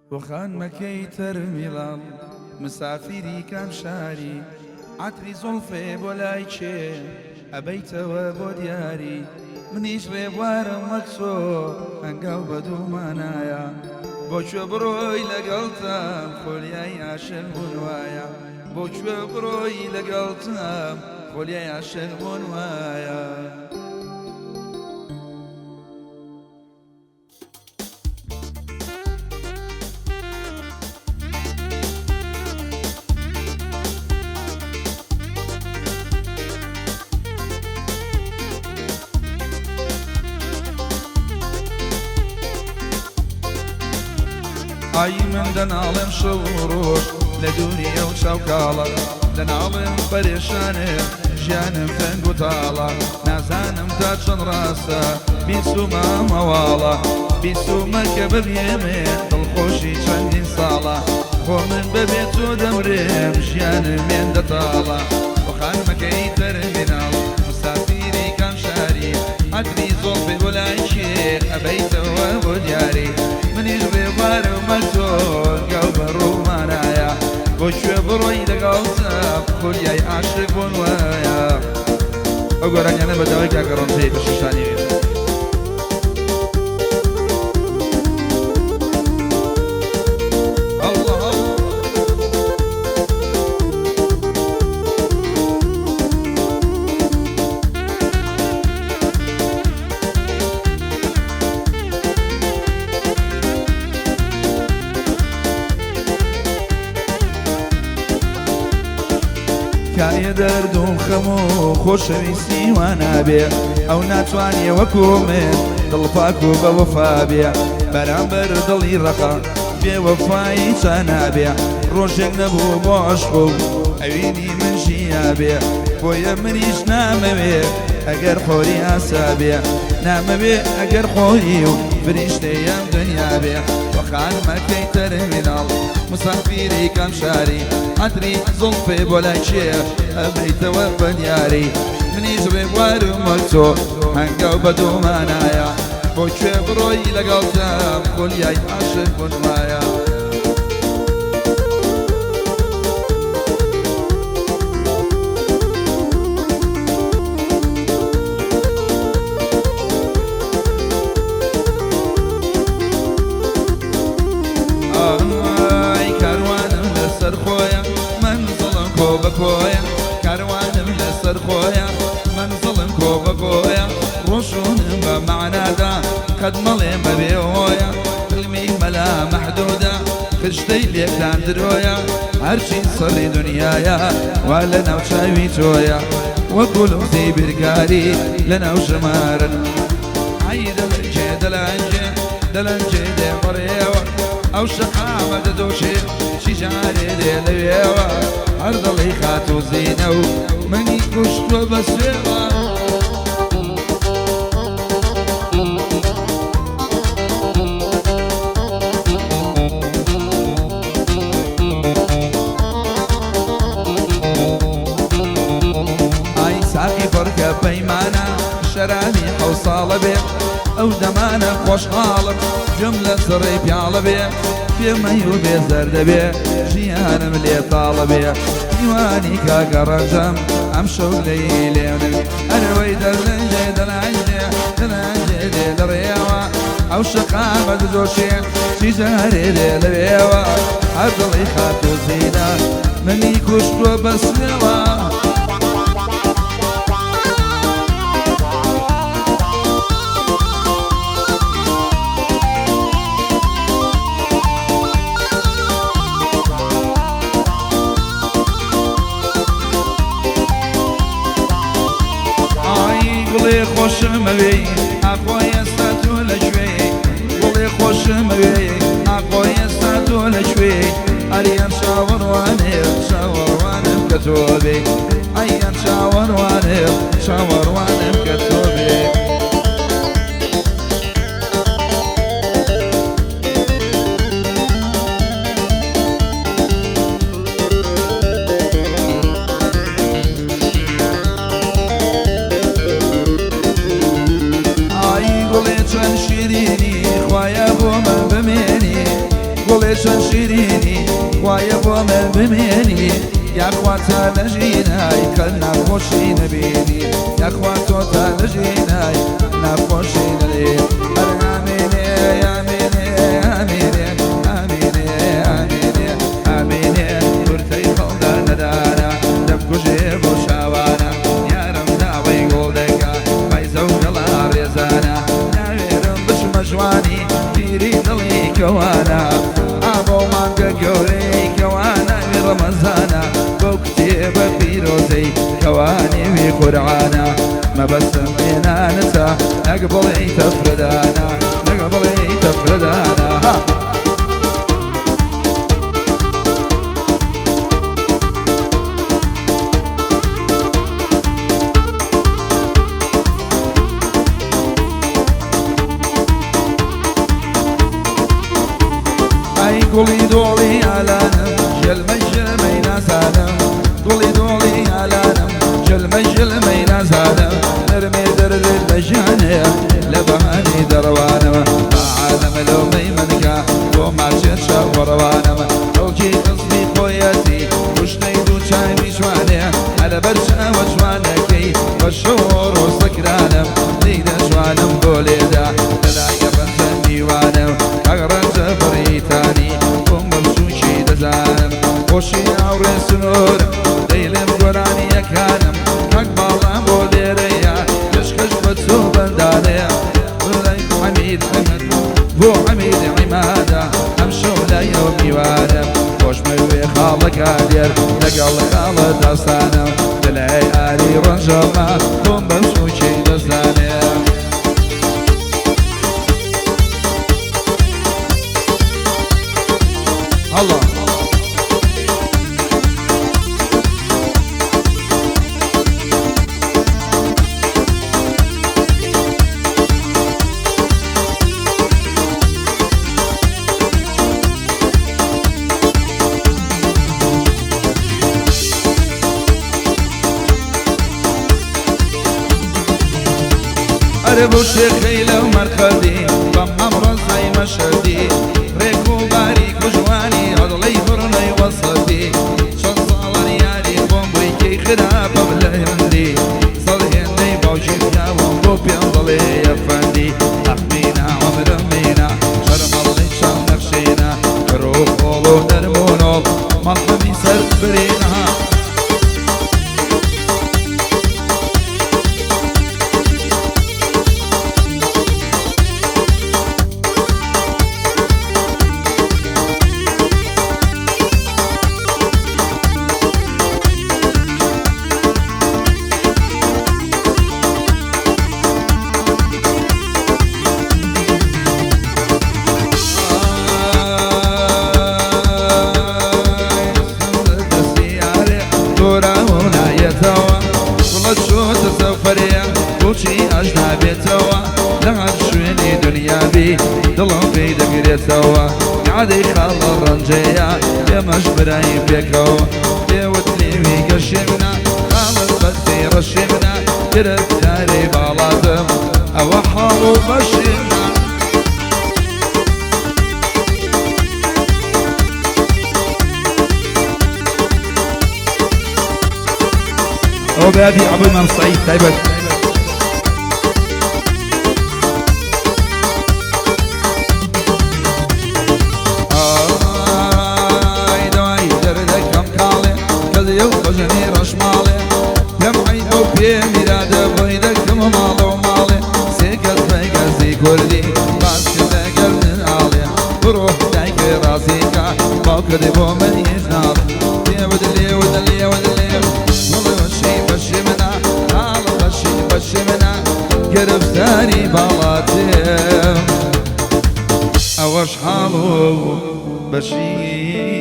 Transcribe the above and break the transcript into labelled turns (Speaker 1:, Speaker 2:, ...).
Speaker 1: بۆ خانمەکەی تەرمیڵاڵ مسافیری کام شاری عەتری زوڵفێ بۆ لای کێ ئەبەیتەوە بۆ دیاری منیش ڕێبوارم وەک تۆ هەنگاو بە دوومانایە بۆ کوێ بڕۆی لەگەڵتام خۆلیای عاشق بوون وایە بۆ کوێ بڕۆی لەگەڵتام خۆلیای عاشق بوون وایە. ئای من دەناڵم شەو و ڕۆژ لە دووری ئەو چاوکاڵە دەناڵم پەرێشانم ژیانم تەنگ و تاڵە نازانم تا چەند ڕاستە بیسومە مەواڵە بیسومە کە ببێمێ دڵخۆشی چەندین ساڵە خۆ من بەبێ تۆ دەمرم ژیانم مێندە تاڵە بۆ خانمەکەی تەرمیناڵ مسافیری کام شاری عەتری زوڵفی بۆ لای کێ ئەبەیتەوە بۆ دیاری منیش ڕێبوارم وەک تۆ گاو بە ڕوومانایە بۆ کوێ بڕۆی لەگەڵتم خولیای عاشق بوون وایە. ئەو گۆرانیانە بە داوای کاکە ڕەنجەی پێشکەشتانی بێت. کایە دەرد و خەم و خۆشەویستی وا نابێ ئەو ناتوانێ وەکو من دڵپاک و بە وەفا بێ بەرامبەر دڵی ڕەقە بێ وەفایی چا نابێ ڕۆژێک نەبوو بۆ عەشق و ئەوینی من ژیابێ بۆیە منیش نامەوێ ئەگەر حۆری ئاسا بێ نامەوێ ئەگەر حۆری و فریشتەی ئەم دنیا بێ وە خانمەکەی تەرمیناڵ مسافیری کام شاری عەتری زوڵفێ بۆ لای کێ ئەبەیتەوە بە دیاری منیش ڕێبوارم وەک تۆ هەنگاو بە دوومانایە بۆ کوێ بڕۆی لەگەڵتام خولیای عاشق بوون وایە. ئای کاروانم لەسەر خۆیە مەنزڵم کۆ بە کۆیە کاروانم لەسەر خۆیە مەنزڵم کۆ بە کۆیە ڕۆشونم بە مەعنادا قەت مەڵێ بەبێ هۆیە علمی مەلا مەحدودە خشتەی لێکدان درۆیە هەرچی سەڕی دنیایە وا لە ناو چاوی تۆیە وەکو لوغزی بیرکاری لە ناو ژمارن ئای دەلەنجێ دەلەنجێ دەلەنجێ دێ بەڕێوە ئەو شەقامە دەدۆشێ چی جارێ دێ لەوێوە هەر دڵی خاتوو زینە و منی کوشتوە بە سوێوە. ئای ساقی پڕکە پەیمانە شەرابی حەو ساڵە بێ ئەو دەمانە خۆشحاڵم گوێم لە زڕەی پیاڵە بێ بێ مەی و بێ زەردە بێ ژیانم لێ تاڵە بێ میوانی کاکە ڕەنجەم ئەمشەو لێی لێنم ئەرەوەی دەلەنجێ دەلەنجێ دەلەنجێ دێ لە ڕێوە ئەو شەقامە دەجۆشێ چی جارێ دێ لەوێوە هەر دڵی خاتوو زینە منی کوشتووە بە سوێوە. ئای گوڵێ خۆشمەوێی ئاخۆ ئێستا تۆ لەکوێی گوڵێ خۆشمەوێی ئاخۆ ئێستا تۆ لەکوێی ئەریان چاوەڕوانێ چاوەڕوانم کە تۆ بێی ئەیان چاوەڕوانێ چاوەڕوانم کە تۆ بێی. ئای گوڵێ چەند شیرینی خوایە بۆ من بمێنی گوڵێ بمێنی، یاخوا تا لە ژینای قەت ناخۆشی نەبینی، یاخوا تۆ تا لە ژینای ناخۆشی نەبینی. هەر ئامینێ ئامینێ ئامینێ ئامینێ ئامینێ ئامینێ، کورتەی خەڵدا نەدانە دەمکوژێ بۆ چاوانە، یارم داوای گوڵ دەکا پایزە و گەڵا ڕێزانە، ناوێرم بچمە ژوانی پیری دڵی کەوانە، ئابۆ مانگە گەورەی کەواناوی ڕەمەزانە، بەو کتێبە پیرۆزەی کەوانێوی قورعانە، مەبەستم پێنانەتە نەک بڵێی تەفرەدانە، نەک بڵێی تەفرەدانە. ئەی گوڵی دۆڵی ئالانم ژەلمەی ژەلمەی نازانم، گوڵی دۆڵی ئالانم ژەلمەی ژەلمەی نازانم، نەرمێ دەردت لە ژیانێ لە بەهانی دەڕوانم، عالەمە لەو مەیمەنکە بۆ ماچێ چاوەڕوانم، خەڵکی خزمی خۆیەتی کوشتەی دوو چاوی جوانێ، هەرە بەر چاوە جوانەکەی بە شەو ڕۆژ سەکرانم، لیدە جوانم بۆ لێدا لەلای ڕەنجە میوانم، کاک ڕەنجە بەڕیتانی خۆم بە بچووکی دەزانم، خۆشی هاوڕێ سنوورم دەیڵێم گۆرانیەکانم، کاک باڵام بۆ لێرەیە پێشکەش بە تۆ بەندانەیە، حەمید ئەحمەد بۆ حەمید عیمادە ئەمشەو لای ئەو میوانم، خۆشمەوێ خاڵەکە دێر لەگەڵ خاڵە داستانم، لەلای ئاری ڕەنجەمە خۆم بە بچووکی دەزانێ. الله ئەرێ بۆ شێخەی لەو مەرخەدی بەم ڕەزای مەشهەدی، ڕێک و باریک و جوانی عەدڵەی بڕنەی وەسەدی، چەند ساڵان یاری خۆم بووی کەی خراپەم لە هەندی، سەد هێندەی باوکی پیاوم بۆ پێم دەڵێ ئەفەندی، ئەخمینا عەمرم مینا شەرمەڵی چاو نەخشینە، کڕ و خۆڵ و نەرم و نۆڵ مەڵحەمی سەر برینە. بۆچی ئاش نابێتەوە لە هەر شوێنی دنیابی دڵم پێی دەگرێتەوە، عادەی خاڵە ڕەنجەیە ئێمەش برای پێکەوە، پێوت لێوی گەشێمنا خاڵت بەختی ڕەشێمنا، گرفتاری باڵاتم ئەوە حاڵ و بەشێمنا.
Speaker 2: ئەوە بەیادی عەبدول مام سەعید تایبەت.
Speaker 1: ئای دەوای دەردەکەم کاڵێ کەزیە و بەژنی ڕەشماڵێ، پێم عەیبە و پێ میرادە بۆی دەکەم ماڵە و ماڵێ، سێ کەس بەگەزی کوردی باس کردە گەردن ئاڵێ، بڕۆ دایکێ ڕازیکە باوکت بۆ من هیچ ناڵێ، لێوت لێوت لێوت لێو گوڵ بەشی بەشی منە، حاڵ بەشی بەشی منە، گرفتاری باڵاتێ ئەوەش حاڵ و بەشی